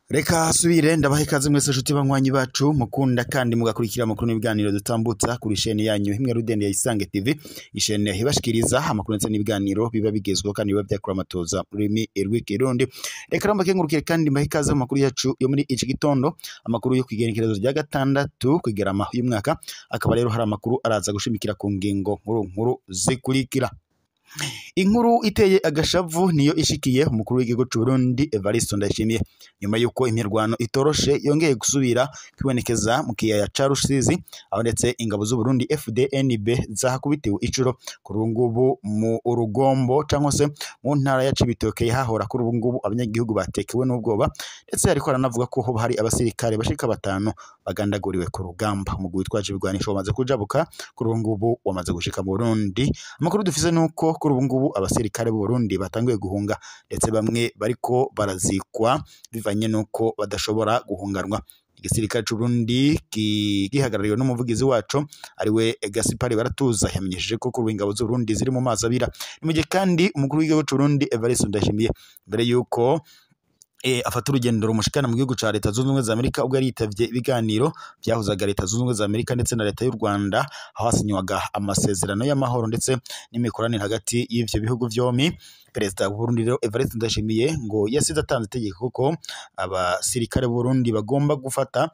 Reka subire ndabaha ikaze mwese nshuti banywanyi bacu mukunda kandi mugakurikira amakuru n'ibiganiro dutambutsa kuri shene yanyu imwe rudende ya Isange TV, ishene ibashikiriza amakuru ndetse n'ibiganiro biba bigezweho kandi biba byakura amatoza mu rurimi rw'ikirundi. Reka ramba kengurukire kandi mbahe ikaze mu makuru yacu yo muri iki gitondo, amakuru yo kwigenekerezo rya gatandatu kwigerama uyu mwaka, akaba rero hari amakuru araza gushimikira ku ngingo nkuru nkuru zikurikira. Inkuru iteye agashavu niyo ishikiye umukuru w'igihugu c'u Burundi Evariste Ndayishimiye nyuma yuko imirwano itoroshe yongeye gusubira kwibonekeza mu kiyaya ca Rusizi, aho ndetse ingabo z'u Burundi FDNB zahakubitiwe icuro. Kuri ubu ngubu mu Rugombo cyangwa se mu ntara ya Cibitoke yahahora, kuri ubu ngubu abanyagihugu batekewe n'ubwoba, ndetse ariko aranavuga ko hoba hari abasirikare bashika batanu bagandaguriwe ku rugamba. Umugwi witwaje ibigwanisho wamaze kujabuka, kuri ubu ngubu wamaze gushika mu Burundi. Amakuru dufise nuko kuri ubu ngubu abasirikare b'u Burundi batanguye guhunga, ndetse bamwe bariko barazikwa bivanye nuko badashobora guhunganwa. Igisirikare c'u Burundi gihagarariwe n'umuvugizi waco ariwe Gaspard Baratuza yamenyesheje ko kuri ingabo z'u Burundi ziri mu mazi abira. Ni mu gihe kandi umukuru w'igihugu c'u Burundi Evariste Ndayishimiye mbere yuko afata urugendo rumushikana mu gihugu ca Leta Zunze Ubumwe za Amerika, ubwo yari yitavye ibiganiro vyahuzaga Leta Zunze Ubumwe za Amerika ndetse na Leta y'u Rwanda, aho hasinywaga amasezerano y'amahoro ndetse n'imikoranire hagati y'ivyo bihugu vyompi. Perezida w'u Burundi rero Evariste Ndayishimiye ngo yasize atanze itegeko ko abasirikare b'u Burundi bagomba gufata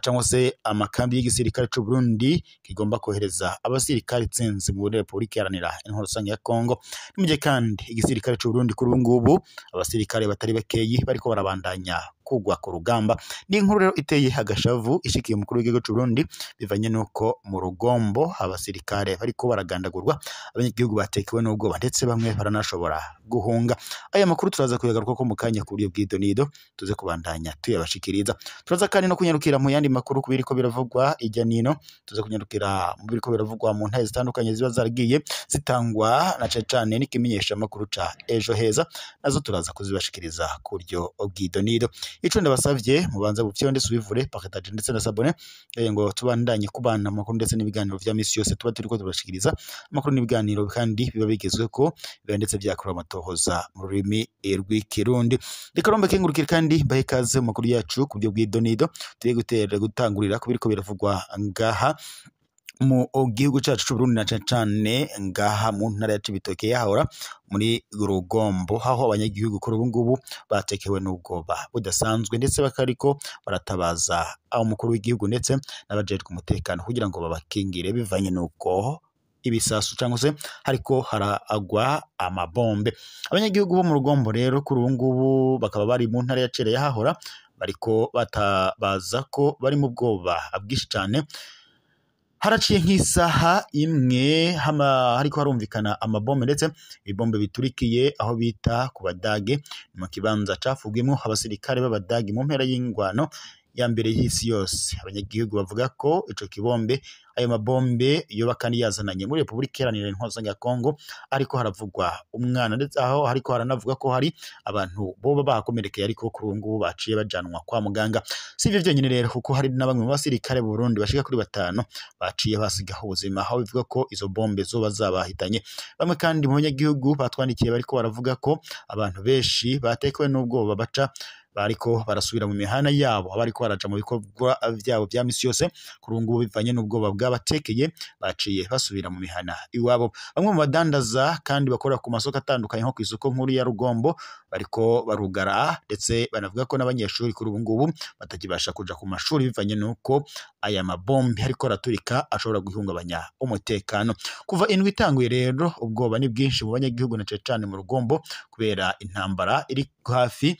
cyangwa se amakambi y'igisirikare c'u Burundi kigomba kohereza abasirikare itsinzi muri Repubulika Iharanira Intwaro Rusange ya Kongo. Ni mu gihe kandi igisirikare c'u Burundi kuri ubu ngubu abasirikare batari bakeyi bariko barabandanya kugwa ku rugamba. Ni inkuru rero iteye agashavu ishikiye umukuru w'igihugu c'u Burundi bivanye nuko mu Rugombo abasirikare bariko baragandagurwa, abanyagihugu batekewe n'ubwoba ndetse bamwe baranashobora guhunga. Aya makuru turaza kuyagaruka ko mu kanya ku buryo bw'idonido tuze kubandanya tuyabashikiriza. Turaza kandi no kunyarukira mu yandi makuru ku biriko biravugwa ijya nino, tuze kunyarukira mu biriko biravugwa mu ntara zitandukanye ziba zaragiye zitangwa na cane cane n'ikimenyesha makuru ca Ejo Heza, nazo turaza kuzibashikiriza ku buryo bw'idonido. Ico ndabasavye mubanza bufyonde suivre, partage ndetse na sabone ngo tubandanye kubana amakuru ndetse n'ibiganiro vya misi yose tuba turiko turabashikiriza amakuru n'ibiganiro kandi biba bigezweko biba ndetse vyakora amatohoza mu rurimi rw'ikirundi. Reka rombe kengurukire kandi mbahe ikaze mu makuru yacu ku buryo bw'idonido tugiye gutera gutangurira ku biriko biravugwa ngaha mu gihugu cacu c'u Burundi na cane cane ngaha mu ntara ya Cibitoke yahora muri Rugombo, aho abanyagihugu kuri ubu ngubu batekewe n'ubwoba budasanzwe, ndetse bakariko baratabaza umukuru w'igihugu ndetse n'abajejwe umutekano kugira ngo babakingire bivanye nuko ibisasu cyangwa se hariko haragwa amabombe. Abanyagihugu bo mu Rugombo rero kuri ubu ngubu bakaba bari mu ntara ya Cere yahahora, bariko batabaza ko bari mu bwoba bwinshi cane. Haraciye nk'isaha imwe hariko harumvikana amabombe ndetse ibibombe biturikiye aho bita ku Badage, mu kibanza cafugwemwo abasirikare b'Abadage mu mpera y'ingwano ya mbere y'isi yose. Abanyagihugu bavuga ko ico kibombe, ayo mabombe yoba kandi yazananye muri Repubulika Iharanira Intwaro Rusange ya Kongo, ariko haravugwa umwana ndetse aho hariko haranavuga ko hari abantu boba bahakomerekeye, ariko kuri ubu ngubu baciye bajanwa kwa muganga. Si ivyo vyonyene rero, kuko hari na bamwe mu basirikare b'u Burundi bashika kuri batanu baciye basigaho ubuzima, aho bivuga ko izo bombe zoba zabahitanye. Bamwe kandi mu banyagihugu batwandikiye bariko baravuga ko abantu benshi batekewe n'ubwoba baca bariko barasubira mu mihana yabo, abariko baraja mu bikorwa vyabo vya misi yose. Kuri ubu ngubu bivanye n'ubwoba bwabatekeye baciye basubira mu mihana iwabo. Bamwe mu badandaza kandi bakora ku masoko atandukanye nko kw'isoko nkuru ya Rugombo bariko barugara, ndetse banavuga ko n'abanyeshuri kuri ubu ngubu batakibasha kuja ku mashuri bivanye nuko aya mabombe ariko araturika ashobora guhungabanya umutekano. Kuva indwi itanguye rero ubwoba ni bwinshi mu banyagihugu na cane cane mu Rugombo kubera intambara iri hafi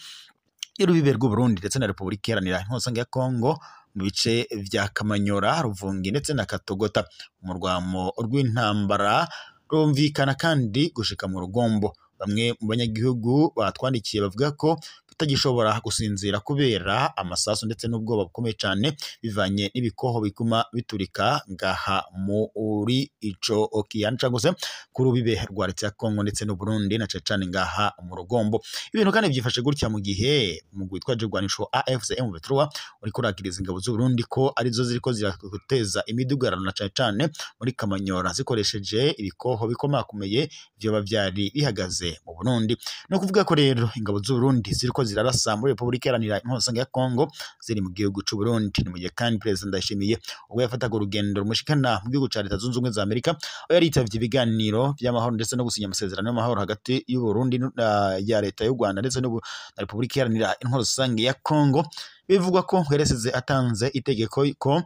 y'urubibe rw'u Burundi ndetse na Repubulika Iharanira Intwaro Rusange ya Kongo mu bice vya Kamanyora, Ruvungi ndetse na Katogota. Umurwamo rw'intambara rumvikana kandi gushika mu Rugombo. Bamwe mu banyagihugu batwandikiye bavuga ko batagishobora gusinzira kubera amasasu ndetse n'ubwoba bukomeye cyane bivanye n'ibikoho biguma biturika ngaha muri ico kiyanja cyangwa se ku rubibe rwa leta ya Kongo ndetse n'u Burundi na cane cane ngaha mu Rugombo. Ibintu kandi byifashe gutya mu gihe mu gwitwaje rwanisho AFC M23 uriko urakiriza ingabo z'u Burundi ko arizo ziriko zirateza imidugararo na cane cane muri Kamanyora zikoresheje ibikoho bikomakomeye vyoba vyari bihagaze mu Burundi. No kuvuga ko rero ingabo z'u Burundi ziriko zirarasa muri Republika Iharanira Intwaro ya Kongo ziri mu gihugu c'u Burundi. Ni mu gihe kandi President Ndayishimiye ubwo yafataga urugendo rumushikana mu gihugu ca Leta Zunze Ubumwe za Amerika aho yari yitavye ibiganiro vy'amahoro ndetse no gusinya amasezerano y'amahoro hagati y'u Burundi ya Leta y'u Rwanda ndetse na Republika Iharanira Intwaro Rusange ya Kongo. Bivugwa ko yarasize atanze itegeko ko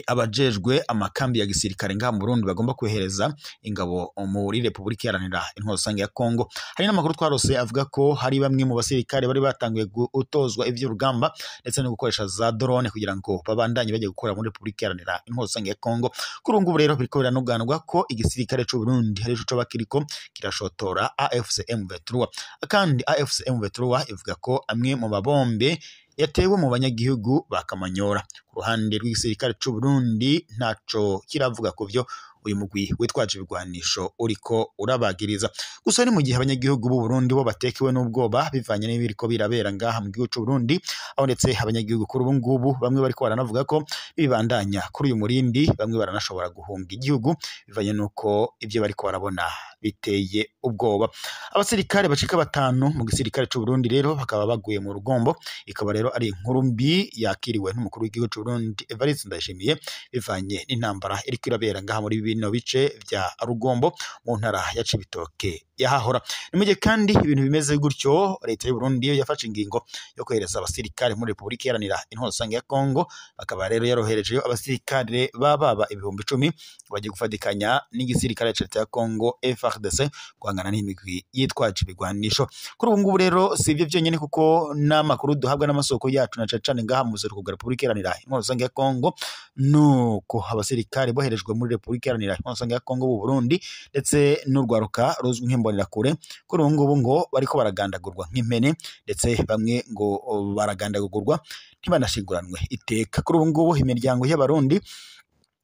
abajejwe amakambi ya gisirikare ngaha mu Burundi bagomba kwehereza ingabo muri Republika Iharanira Intwaro Rusange ya Kongo. Hari n'amakuru twarose avuga ko hari bamwe mu basirikare bari batanguye gutozwa ivy'urugamba ndetse no gukoresha za drone kugira ngo babandanye bajye gukora muri Republika Iharanira Intwaro Rusange ya Kongo. Kuri ubu ngubu rero biriko biranoganwa ko igisirikare c'u Burundi hari ico coba kiriko kirashotora AFC M23. Kandi AFC M23 ivuga ko amwe mu mabombe yatewe mu banyagihugu ba Kamanyora. Ku ruhande rw'igisirikare c'u Burundi ntaco kiravuga ku vyo uyu mugwi witwaje ibigwanisho uriko urabagiriza. Gusa ni mu gihe abanyagihugu b'u Burundi bo batekewe n'ubwoba bivanye n'ibiriko birabera ngaha mu gihugu c'u Burundi, aho ndetse abanyagihugu kuri ubu ngubu bamwe bariko baranavuga ko bibandanya kuri uyu murindi, bamwe baranashobora guhunga igihugu bivanye n'uko ivyo bariko barabona biteye ubwoba. Abasirikare bacika 5 mu gisirikare c'u Burundi rero bakaba baguye mu Rugombo, ikaba rero ari inkuru mbi yakiriwe n'umukuru w'igihugu c'u Burundi Evariste Ndayishimiye bivanye n'intambara iriko irabera ngaha muri bino bice vya Rugombo mu ntara ya Cibitoke yahahora. Ni mu gihe kandi ibintu bimeze gutyo leta y'u Burundi yo yafashe ingingo yo kohereza abasirikare muri Republika Iharanira Intwaro Rusange ya Kongo, bakaba rero yaroherejeyo abasirikare bababa 10,000 bagiye gufatikanya n'igisirikare ca leta ya Kongo FARDC guhangana n'imigwi yitwaje ibigwanisho. Kuri ubu ngubu rero si ivyo vyonyene kuko n'amakuru duhabwa n'amasoko yacu na cane cane ngaha mu buseruko bwa Republika Iharanira Intwaro Rusange ya Kongo nuko abasirikare boherejwe muri Republika Iharanira Intwaro Rusange ya Kongo b'u Burundi ndetse n'urwaruka ruzwi nk'imbonerakure kuri ubu ngubu ngo bariko baragandagurwa nk'impene, ndetse bamwe ngo baragandagurwa ntibanashinguranwe iteka. Kuri ubu ngubu imiryango y'Abarundi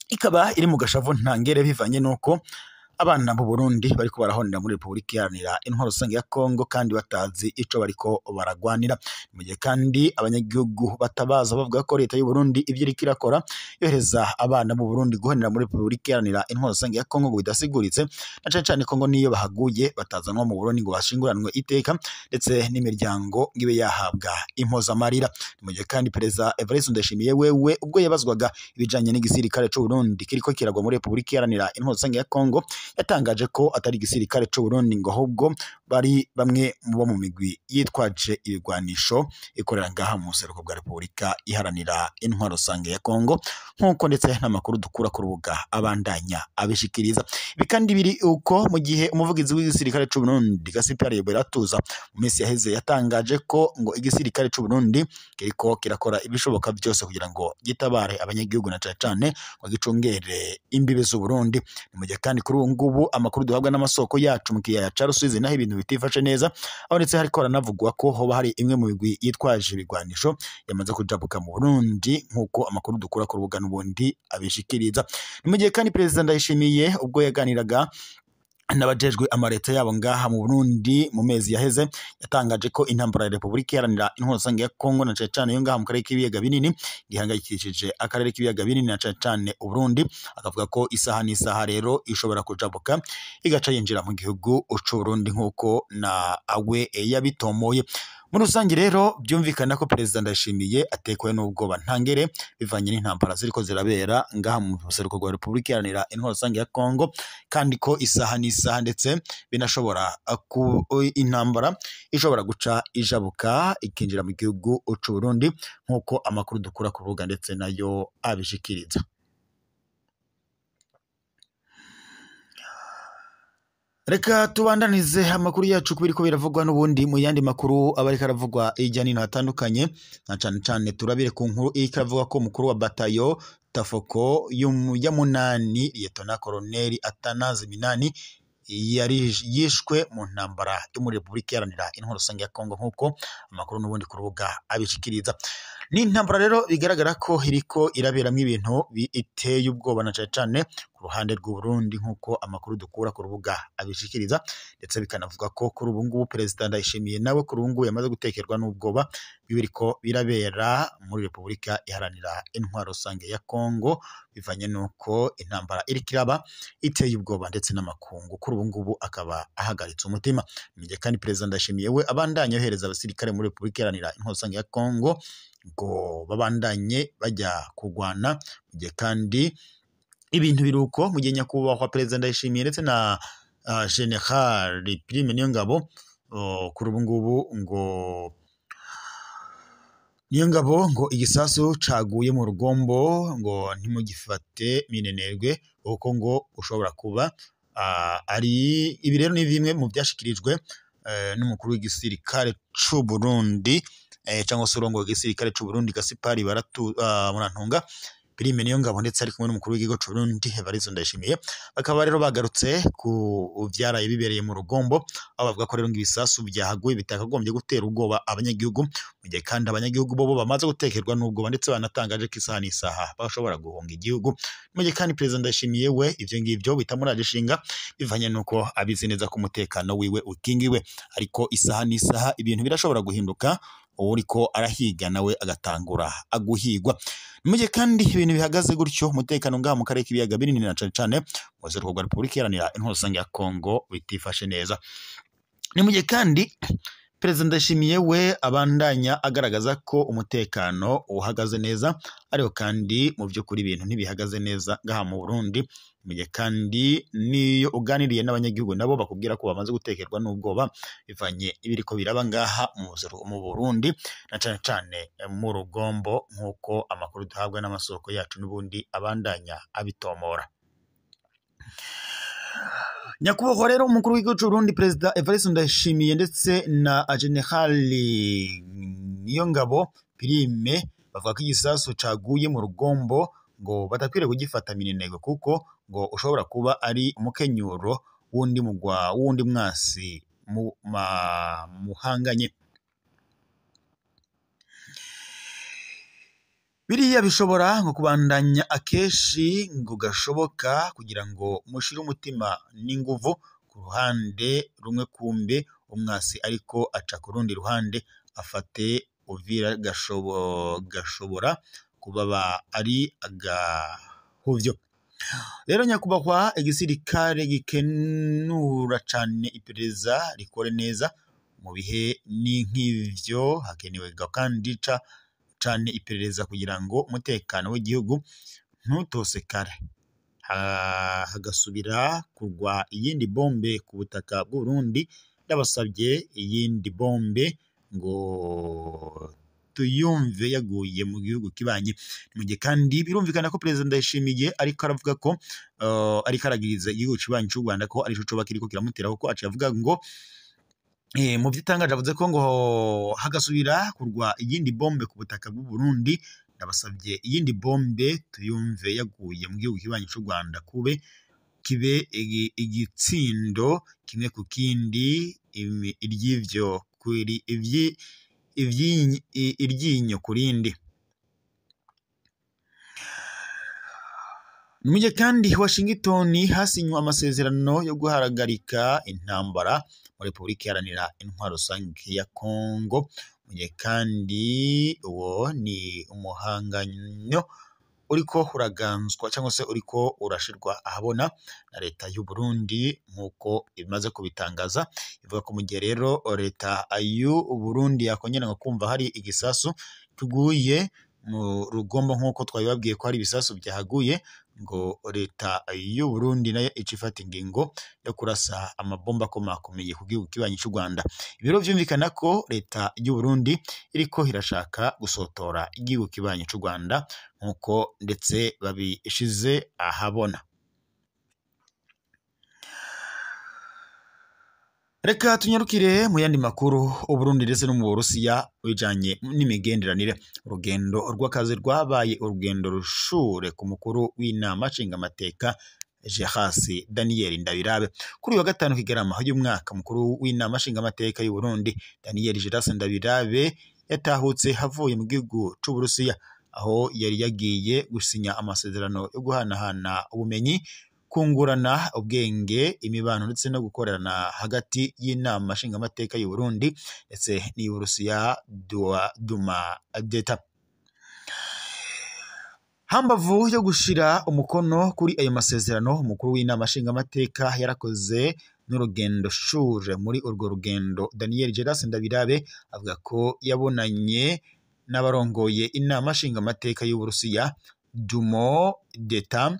ikaba iri mu gashavu ntangere bivanye nuko abana b'u Burundi bariko barahonera muri Republika Iharanira Intwaro Rusange ya Kongo kandi batazi ico bariko baragwanira. Mu gihe kandi abanyagihugu batabaza bavuga ko leta y'u Burundi ivyo iriko irakora yohereza abana b'u Burundi guhonera muri Republika Iharanira Intwaro Rusange ya Kongo ngo bidasiguritse, na cane cane Kongo niyo bahaguye batazanwa mu Burundi ngo bashinguranwe iteka, ndetse n'imiryango ngibe yahabwa impozamarira. Mu gihe kandi Perezida Evariste Ndayishimiye wewe ubwo yabazwaga ibijanye n'igisirikare c'u Burundi kiriko kiragwa muri Republika Iharanira Intwaro Rusange ya Kongo, yatangaje ko atari igisirikare c'u Burundi ngo ahubwo bari bamwe mu bo mu migwi yitwaje ibigwanisho ikorera ngaha mu buseruko bwa Republika Iharanira Intwaro Rusange ya Kongo, nk'uko ndetse n'amakuru dukura ku rubuga abandanya abishikiriza. Ibi kandi biri uko mu gihe umuvugizi w'igisirikare c'u Burundi Gaspard Baratuza mu minsi yaheze yatangaje ko ngo igisirikare c'u Burundi kiriko kirakora ibishoboka byose kugira ngo gitabare abanyagihugu na cane cane ngo gicungere imbibe z'u Burundi. Ni mu gihe kandi kuri ubu ngubu amakuru duhabwa n'amasoko yacu mu kiyaya ca Rusizi naho ibintu bitifashe neza, aho ndetse hariko haranavugwa ko hoba hari imwe mu migwi yitwaje ibigwanisho yamaze kujabuka mu Burundi, nk'uko amakuru dukura ku rubuga n'ubundi abishikiriza. Ni mu gihe kandi Perezida Ndayishimiye ubwo yaganiraga n'abajejwe amareta yabo ngaha mu Burundi mu mezi yaheze, yatangaje ko intambara ya Republika Iharanira Intwaro Rusange ya Kongo na cane cane yo ngaha mu karere k'ibiyaga binini gihangayikishije akarere k'ibiyaga binini na cane cane u Burundi, akavuga ko isaha n'isaha rero ishobora kujabuka igaca yinjira mu gihugu c'u Burundi nk'uko na awe yabitomoye. Muri rusange rero byumvikana ko Perezida Ndayishimiye atekwe n'ubwoba ntangere bivanye n'intambara ziriko zirabera ngaha mu buseruko bwa Republika Iharanira Intwaro Rusange ya Kongo, kandi ko isaha n'isaha ndetse binashobora ku intambara ishobora guca ijabuka ikinjira mu gihugu c'u Burundi, nk'uko amakuru dukura ku rubuga ndetse nayo abishikiriza. Reka tubandanize amakuru yacu kubiriko biravugwa n'ubundi mu yandi makuru abariko aravugwa hirya no hino hatandukanye, na cane cane turabire ku nkuru iriko iravuga ko umukuru wa batayo Tafoko ya munani Liyetona Koloneli Atanazi Minani yari yishwe mu ntambara yo muri Repubulika Iharanira Intwaro Rusange ya Kongo, nk'uko amakuru n'ubundi ku rubuga abishikiriza. Ni intambara rero bigaragara ko iriko iraberamwo ibintu biteye ubwoba, na cane cane ku ruhande rw'u Burundi, nk'uko amakuru dukura ku rubuga abishikiriza, ndetse bikanavuga ko kuri ubu ngubu Perezida Ndayishimiye nawe kuri ubu ngubu yamaze gutekerwa n'ubwoba bw'ibiriko birabera muri Repubulika Iharanira Intwaro Rusange ya Kongo, bivanye n'uko intambara iriko iraba iteye ubwoba, ndetse n'amakungu kuri ubu ngubu akaba ahagaritse umutima. Mu gihe kandi Perezida Ndayishimiye we abandanya yohereza abasirikare muri Repubulika Iharanira Intwaro Rusange ya Kongo ngo babandanye bajya kurwana, mu gihe kandi ibintu biruko, mu gihe nyakubahwa Perezida Ndayishimiye ndetse na General Prime Niyongabo kuri ubu ngubu ngo Niyongabo ngo igisasu caguye mu rugombo ngo ntimugifate minenerwe, kuko ngo ushobora kuba ari ibi. Rero ni bimwe mu byashikirijwe n'umukuru w'igisirikare c'u Burundi, cyangwa se urongoye igisirikare c'u Burundi Gaspard Baratu Murantunga Prime Niyongabo, ndetse ari kumwe n'umukuru w'igihugu c'u Burundi Evariste Ndayishimiye. Bakaba rero bagarutse ku vyaraye bibereye mu rugombo, aho bavuga ko rero ngo ibisasu byahaguye bitakagombye gutera ubwoba abanyagihugu, mu gihe kandi abanyagihugu bobo bamaze gutekerwa n'ubwoba, ndetse banatangaje ko isaha n'isaha bashobora guhunga igihugu. Mu gihe kandi Perezida Ndayishimiye we ivyo ngivyo bitamuraje ishinga, bivanye n'uko abizi neza ko umutekano wiwe ukingiwe, ariko isaha n'isaha ibintu birashobora guhinduka, uwuriko arahiga nawe agatangura aguhigwa. Mu gihe kandi ibintu bihagaze gutyo, umutekano ngaha mu karere k'ibiyaga binini na cane cane mu buseruko bwa Repubulika Iharanira Intwaro Rusange ya Kongo bitifashe neza. Ni mu gihe kandi Perezida Ndayishimiye we abandanya agaragaza ko umutekano uhagaze neza, ariko kandi mu by'ukuri ibintu ntibihagaze neza ngaha mu Burundi. Mu gihe kandi niyo uganiriye n'abanyagihugu nabo bakubwira ko bamaze gutekerwa n'ubwoba bivanye ibiriko biraba ngaha mu Burundi, na cane cane mu rugombo, nk'uko amakuru duhabwa n'amasoko yacu n'ubundi abandanya abitomora. Nyakubahwa rero umukuru w'igihugu c'u Burundi Perezida Evariste Ndayishimiye ndetse na General Niyongabo Prime bavuga ko igisasu caguye mu rugombo ngo batakwiriye kugifata minenegwe, kuko ngo ushobora kuba ari umukenyuro w'undi mugwa w'undi mwasi muhanganye. Biriya bishobora ngo kubandanya akeshi ngo gashoboka kugira ngo mushire umutima n'inguvu ku ruhande rumwe, kumbe umwasi ariko aca ku rundi ruhande afate Uvira, gashobora kubaba ari agahuvyo. Rero nyakubahwa igisirikare gikenura cane iperereza rikore neza mu bihe ni nk'ivyo, hakenewe kandi cane iperereza kugira ngo umutekano w'igihugu ntutosekare, hagasubira kugwa iyindi bombe ku butaka bw'u Burundi. Ndabasabye iyindi bombe ngo tuyumve yaguye mu gihugu kibanyi. Mu gihe kandi birumvikana ko Perezida Ndayishimiye ariko aravuga ko ariko aragiriza igihugu kibanyi c'u Rwanda ko arico coba kiriko kiramutera, kuko aciye avuga ngo mu vyitangaje avuze ko ngo hagasubira kurwa iyindi bombe ku butaka bw'u Burundi. Ndabasabye iyindi bombe tuyumve yaguye mu gihugu kibanyi c'u Rwanda, kube kibe igitsindo kimwe ku kindi, iry'ivyo kuri iryinyo ku rindi. Mu gihe kandi Washington hasinywe amasezerano yo guhagarika intambara muri Repubulika Iharanira Intwaro Rusange ya Kongo, mu gihe kandi uwo ni umuhanganyo uriko uraganzwa cyangwa se uriko urashirwa ahabona na leta y'u Burundi, nk'uko imaze kubitangaza. Ivuga ko mu gihe rero leta y'u Burundi yakongera ngo kumva hari igisasu kiguye mu rugombo, nk'uko twabibabwiye ko hari ibisasu byahaguye, ngo leta y'u Burundi nayo ica ifata ingingo yo kurasa amabomba akomakomeye ku gihugu kibanyi c'u Rwanda. Ibiro vyumvikana ko leta y'u Burundi iriko irashaka gusotora igihugu kibanyi c'u Rwanda, nk'uko ndetse babishize ahabona. Reka tunyarukire mu yandi makuru. Uburundi ndetse no mu Burusiya bijanye n'imigenderanire. Urugendo rw'akazi rwabaye urugendo rushure ku mukuru w'inama nshingamateka Gerasi Daniel Ndabirabe. Kuri uyu wa gatanu Kigarama y'umwaka, mukuru w'inama nshingamateka y'u Burundi Daniel Gerasi Ndabirabe yatahutse havuye mu gihugu c'Uburusiya, aho yari yagiye gusinya amasezerano yo guhanahana ubumenyi, kungurana ubwenge, imibano ndetse no gukorana hagati y'inama nshingamateka y'u Burundi ndetse n'iy'Uburusiya Duma d'Etat. Hambavu yo gushira umukono kuri ayo masezerano, umukuru w'inama nshingamateka yarakoze n'urugendo shure. Muri urwo rugendo Daniel Gerasi Ndabirabe avuga ko yabonanye n'abarongoye inama nshingamateka y'Uburusiya Duma d'Etat,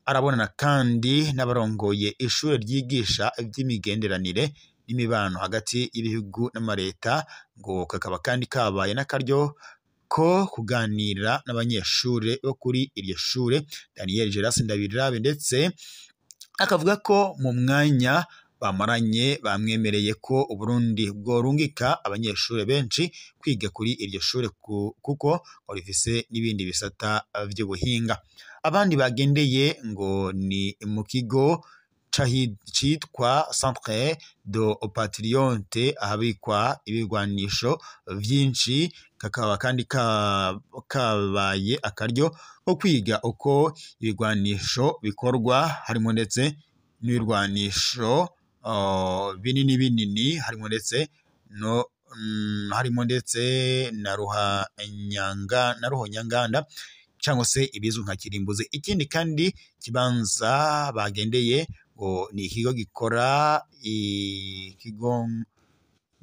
arabonana kandi n'abarongoye ishure ryigisha ivy'imigenderanire n'imibano hagati y'ibihugu n'amareta, ngo kakaba kandi kabaye n'akaryo ko kuganira n'abanyeshure bo kuri iryo shure. Daniel Gerasi Ndabirabe ndetse akavuga ko mu mwanya bamaranye bamwemereye ko Uburundi bworungika abanyeshure benshi kwiga kuri iryo shure kuko ngo rifise n'ibindi bisata vy'ubuhinga. Abandi bagendeye ngo ni mu kigo citwa Centre de Patriote, ahabikwa ibigwanisho vyinshi, kakaba kandi kabaye akaryo ko kwiga uko ibigwanisho bikorwa, harimo ndetse n'ibirwanisho binini binini, harimo ndetse no harimo ndetse na ruhanyanga na ruhonyanganda cyangwa se ibizwi nka kirimbuzi. Ikindi kandi kibanza bagendeye ngo ni ikigo gikora ikigo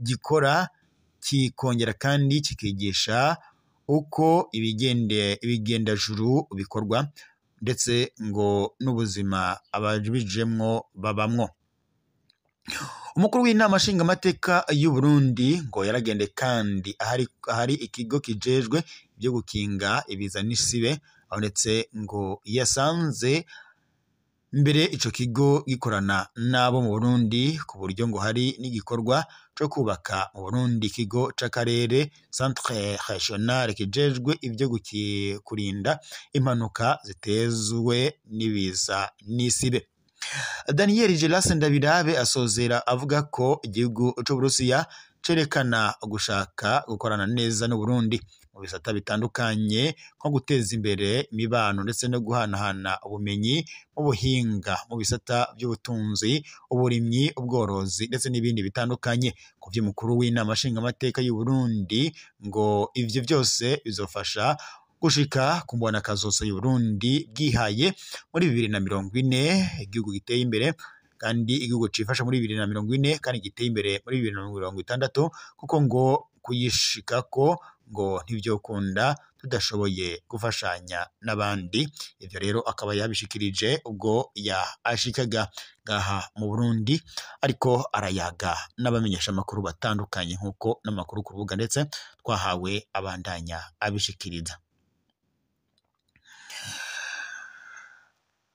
gikora kikongera kandi kikigisha uko ibigendajuru bikorwa, ndetse ngo n'ubuzima ababijemwo babamwo. Umukuru w'inama nshingamateka y'u Burundi ngo yaragende kandi ahari ikigo kijejwe ibyo gukinga ibiza n'isibe, aho ndetse ngo yasanze mbere ico kigo gikorana n'abo mu Burundi, ku buryo ngo hari n'igikorwa co kubaka mu Burundi ikigo c'akarere Centre Regional kijejwe ivyo kurinda impanuka zitezwe n'ibiza n'isibe. Daniel Gerasi Ndabirabe asozera avuga ko igihugu c'Uburusiya cerekana gushaka gukorana neza n'Uburundi mu bisata bitandukanye, nko guteza imbere imibano ndetse no guhanahana ubumenyi mu buhinga mu bisata by'ubutunzi, uburimyi, ubworozi ndetse n'ibindi bitandukanye. Ku vy'umukuru w'inama nshingamateka y'u Burundi ngo ivyo byose bizofasha gushika ku mbonakazoza y'u Burundi bwihaye muri 2040, igihugu giteye imbere kandi igihugu cifasha muri 2040 kandi giteye imbere muri 2060, kuko ngo kuyishikako ngo ntivyokunda tudashoboye gufashanya n'abandi. Ivyo rero akaba yabishikirije ubwo yashikaga ngaha mu Burundi, ariko arayaga n'abamenyesha amakuru batandukanye, nkuko n'amakuru ku rubuga ndetse twahawe abandanya abishikiriza.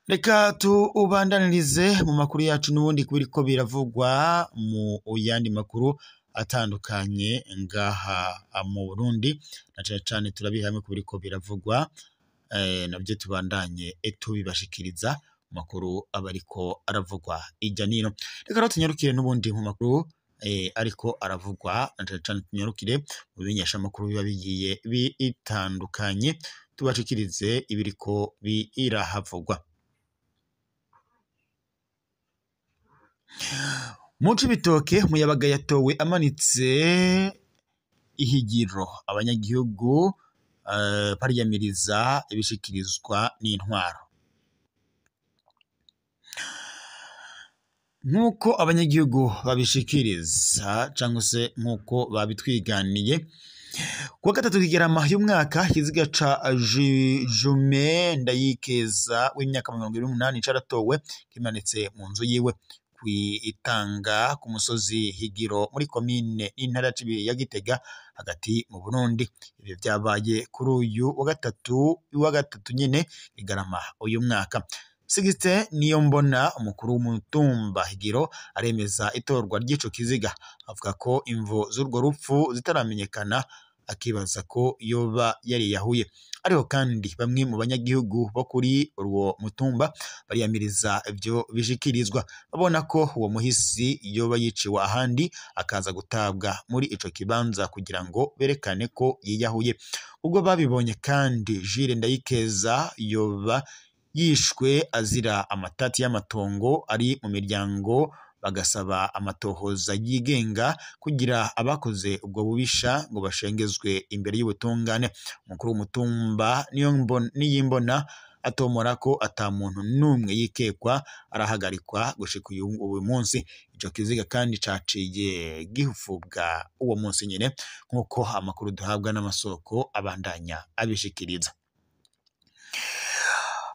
Reka tubandanirize mu makuru yacu n'ubundi kubiriko biravugwa mu yandi makuru atandukanye ngaha mu Burundi, na cane cane turabihamwe kubiriko biravugwa, navyo tubandanye tubibashikiriza makuru abariko aravugwa ijya nino. Reka rero tunyarukire n'ubundi mu makuru ariko aravugwa, na cane cane tunyarukire mu bimenyesha makuru biba bigiye bitandukanye, tubashikirize ibiriko birahavugwa. Mu Cibitoke umuyabaga yatowe amanitse ihigiro, abanyagihugu bariyamiriza ibishikirizwa n'intwaro. Nk'uko abanyagihugu babishikiriza cyangwa se nk'uko babitwiganiye, kuwa gatatu Kigarama y'umwaka, ikiziga ca Jume Ndayikeza w'imyaka 28 caratowe kimanitse mu nzu yiwe kwitanga ku musozi Higiro muri komine n'intara ya Gitega hagati mu Burundi. Ivyo vyabaye kuri uyu wa gatatu nyene Kigarama uyu mwaka. Sigiste Niyombona umukuru w'umutumba Higiro aremeza itorwa ry'ico kiziga, avuga ko imvo z'urwo rupfu zitaramenyekana, akibaza ko yoba yariyahuye. Ariko kandi bamwe mu banyagihugu bo kuri urwo mutumba bariyamiriza ivyo bishikirizwa, babona ko uwo muhisi yoba yiciwe ahandi akaza gutabwa muri ico kibanza kugira ngo berekane ko yiyahuye. Ubwo babibonye kandi Jules Ndayikeza yoba yishwe azira amatati y'amatongo ari mu miryango, bagasaba amatohoza yigenga kugira abakoze ubwo bubisha ngo bashengezwe imbere y'ubutungane. Umukuru w'umutumba Niyimbona atomora ko ata muntu n'umwe yikekwa arahagarikwa gushika uyu munsi. Ico kiziga kandi caciye gihufubwa uwo munsi nyene, nk'uko amakuru duhabwa n'amasoko abandanya abishikiriza.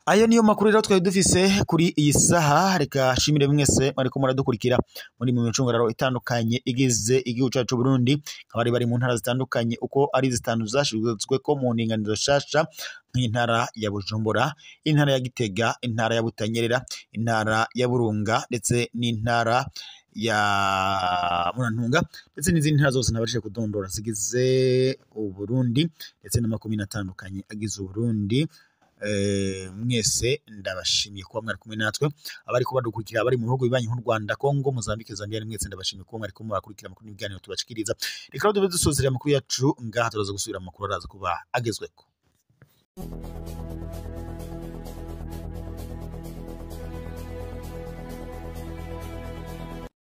Ayo niyo makuru rero twari dufise kuri iyi saha. Reka shimire mwese mwariko muradukurikira muri mu micungararo itandukanye igize igihugu cacu Burundi, abari bari mu ntara zitandukanye uko ari zitanu zashizwe ko mu ndinganizo shasha, nk'intara ya Bujumbura, intara ya Gitega, intara ya Butanyerera, intara ya Burunga ndetse n'intara ya Murantunga, ndetse n'izindi ntara zose nabashije kudondora zigize Uburundi, ndetse n'amakomine atandukanye agize Uburundi. Mwese ndabashimiye kuba mwari kumwe natwe. Abari kuba dukurikira abari mu bihugu bibanyi nk'u Rwanda, Kongo, Mozambique, Zambia, mwese ndabashimiye kuba mwari kumwe murakurikira amakuru n'ibiganiro tubashikiriza. Reka rero dube dusozerera amakuru yacu ngaha, turaza gusubira amakuru araza kuba agezweko.